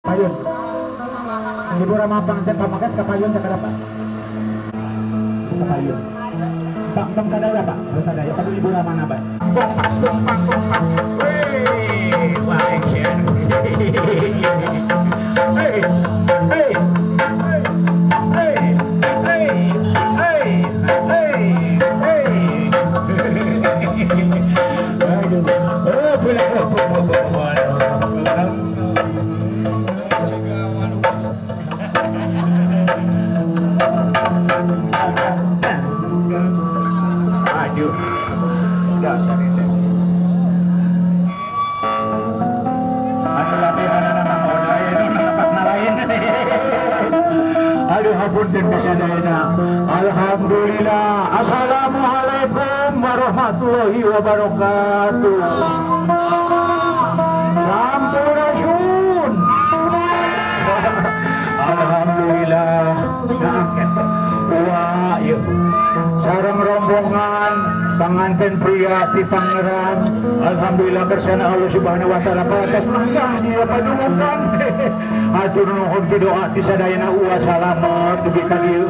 Payun. Ibu Rama pangten pamaket kapayun sakedap Pak. Kapayun. Pak tong sadaya Pak, sadaya tapi Ibu Rama nabah. Weh, wah action. Hey, hey, hey, hey, hey, hey, hey. Aduh, oh pulang, oh, oh, oh, aduh, dasar itu. Anu latihan anak lain, lain. Aduh, hapunten kasadayana. Alhamdulillah. Assalamualaikum warahmatullahi wabarakatuh. Sampurasun. Alhamdulillah. Wah, yuk. Sareng rombongan pengantin pria di Tangerang. Alhamdulillah bersama Allah Subhanahu wa taala atas langkah dia padukan. Atur nuhun ti doa ti sadayana uwa salamet dugi ka dieu.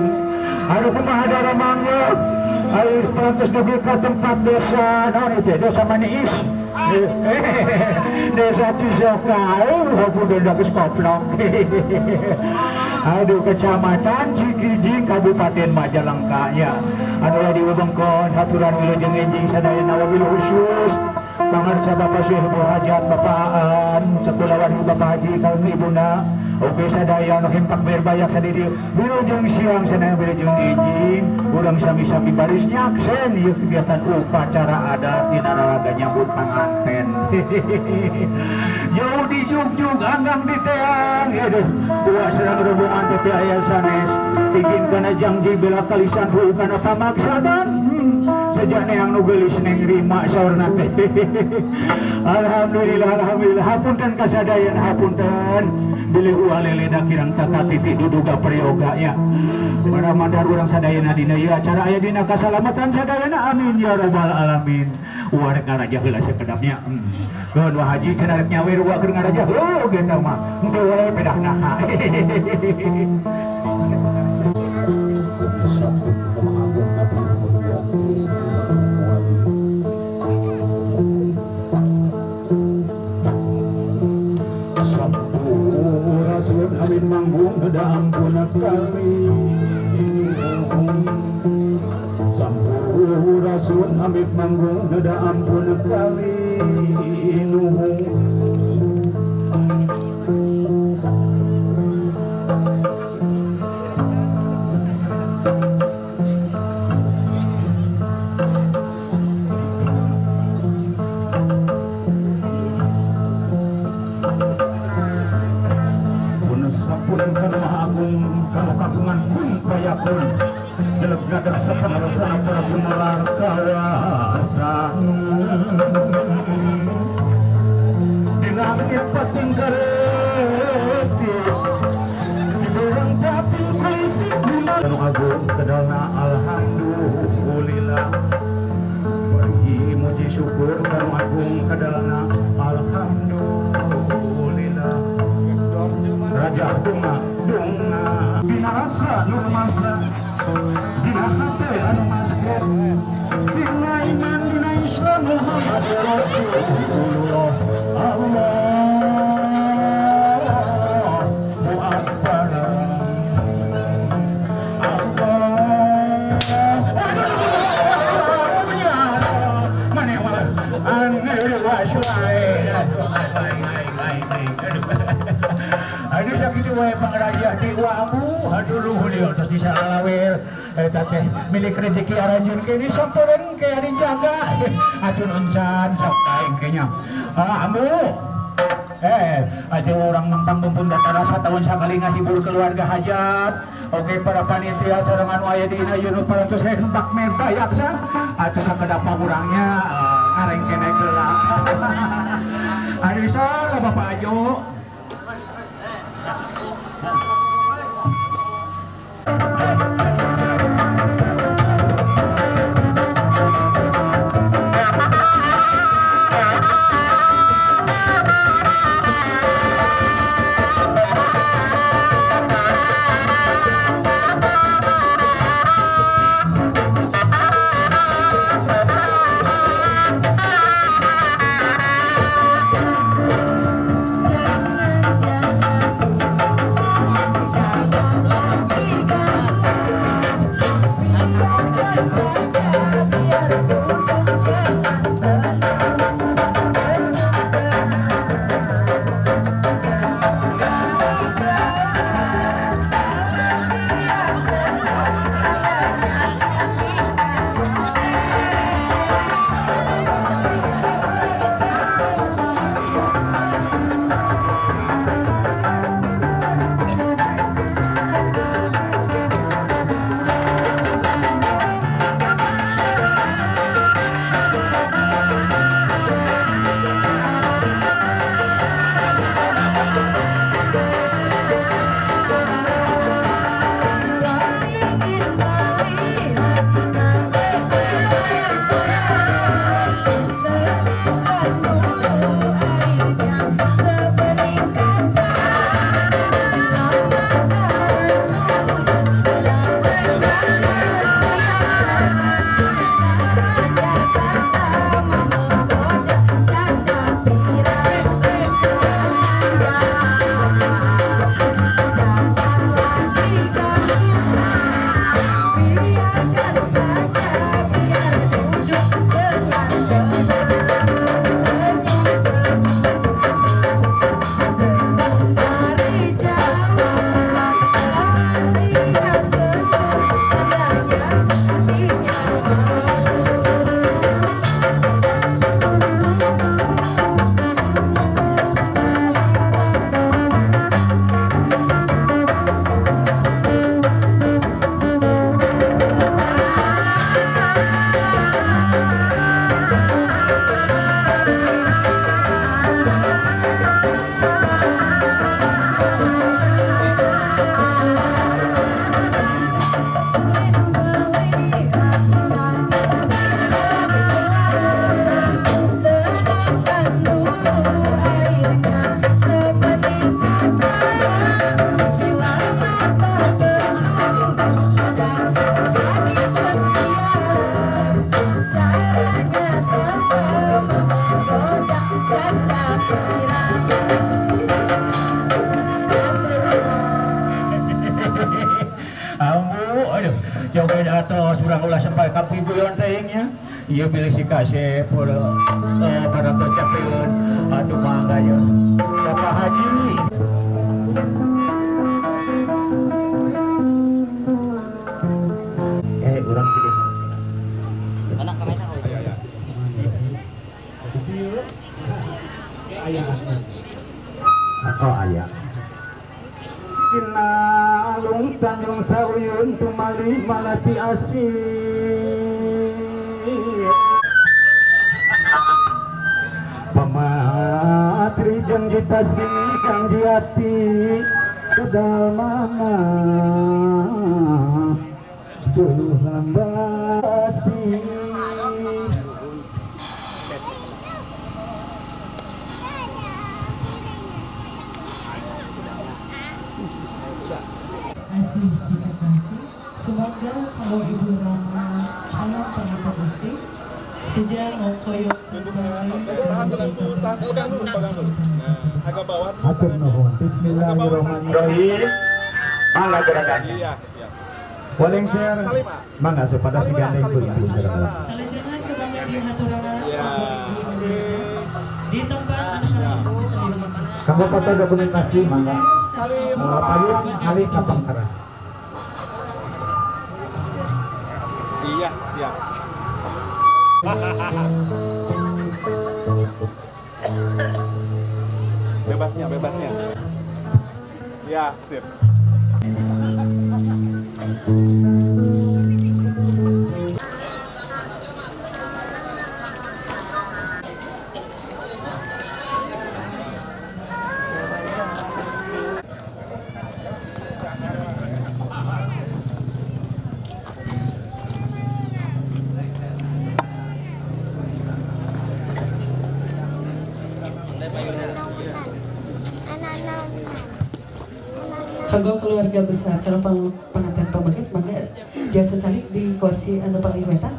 Aduh kumaha daramang ye? Ayo parantos dugi ka tempat desa naon ieu desa Maniis. Desa Cisoka. Hapunten da geus koplok. Aduh kecamatan Cikijing Kabupaten Majalengka ya. Anu di wewengkon haturan wilujeng enjing sadayana wabil khusus pangarsa Bapak Syekh Hajat Bapak Aan sakulawan Bapak Haji kaum ibuna. Oke sadaya anu hempak berbayak sadidi wilujeng siang sadaya wilujeng enjing urang sami-sami baris nyaksen ieu kegiatan upacara adat dina raraga nyambut panganten. Jauh di jugjug anggang di teang aduh ulah sareng rombongan teh aya sanes pingin kana janji bela kalisan heuh kana pamaksadan sejak neang nu geulis neng rima saurna teh. Alhamdulillah alhamdulillah hapunten kasadayana hapunten bilih ulah leleda kirang tata titi duduga prayoga ya. Mudah-mudahan urang sadayana dina ieu acara aya dina kasalamatan sadayana amin ya rabbal alamin. Ulah rek ngaraja heula sakedapnya. Keun Wah Haji cenah rek nyawer ulah keur ngaraja heuh geus mah. Henteu wae pedahna. Sampurasun amin manggung da ampun kami. Sampurasun amit manggung da ampun kami nuhun. Alhamdulillah pergi muji syukur kanu agung kadalna alhamdulillah raja bunga bunga dina rasa nu masa dina hate anu masket dina iman dina Islam Muhammad Rasulullah Allahu Akbar. Aduh sakitu wae pangraja di wamu aduh luhur ieu tos bisa alawir eta teh milik rezeki aranjeun kene sampereun ke dijaga atuh encan sok aing ke nya amu aja urang nangtang bumpun datara satahun sakali ngahibur keluarga hajat. Oke para panitia sareng anu aya dina ieu nu parantos hempak merbayaksa atuh sakedap urangnya ngarengkene heula. Aduh salah Bapak Ajo. Atos urang ulah sampai ka piguyon teh nya. Ieu bilih si kasep para tercapeun atuh mangga ya. Bapak Haji. Urang kieu. Anak kamena euy. Aya. Oh aya. Dina lung Tanjung Sauyun tumali malati asih. Pamatri jeung ditasi kang jiati kedal mana tuluh lambasi. Asih dikasih. Semoga kalau Ibu Rama calon pengantin istri sejak ngokoyo. Agak bawah. Atur nuhun. Bismillahirrahmanirrahim. Mangga gerakannya. Iya, iya. Paling share. Mangga sepada sigandeng ku ibu sareng. Salajengna sebanyak dihaturana di tempat anak-anak. Kanggo foto dokumentasi mangga. Payung ali ka pangkara. Iya, siap. Bebasnya, bebasnya. Ya, sip. Kanggo keluarga besar calon pengantin pamengket mangga jasa calik di kursi anu paling wetan.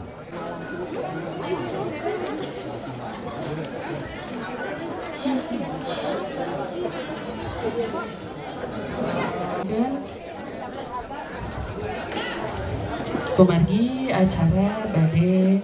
Dan kumargi acara bade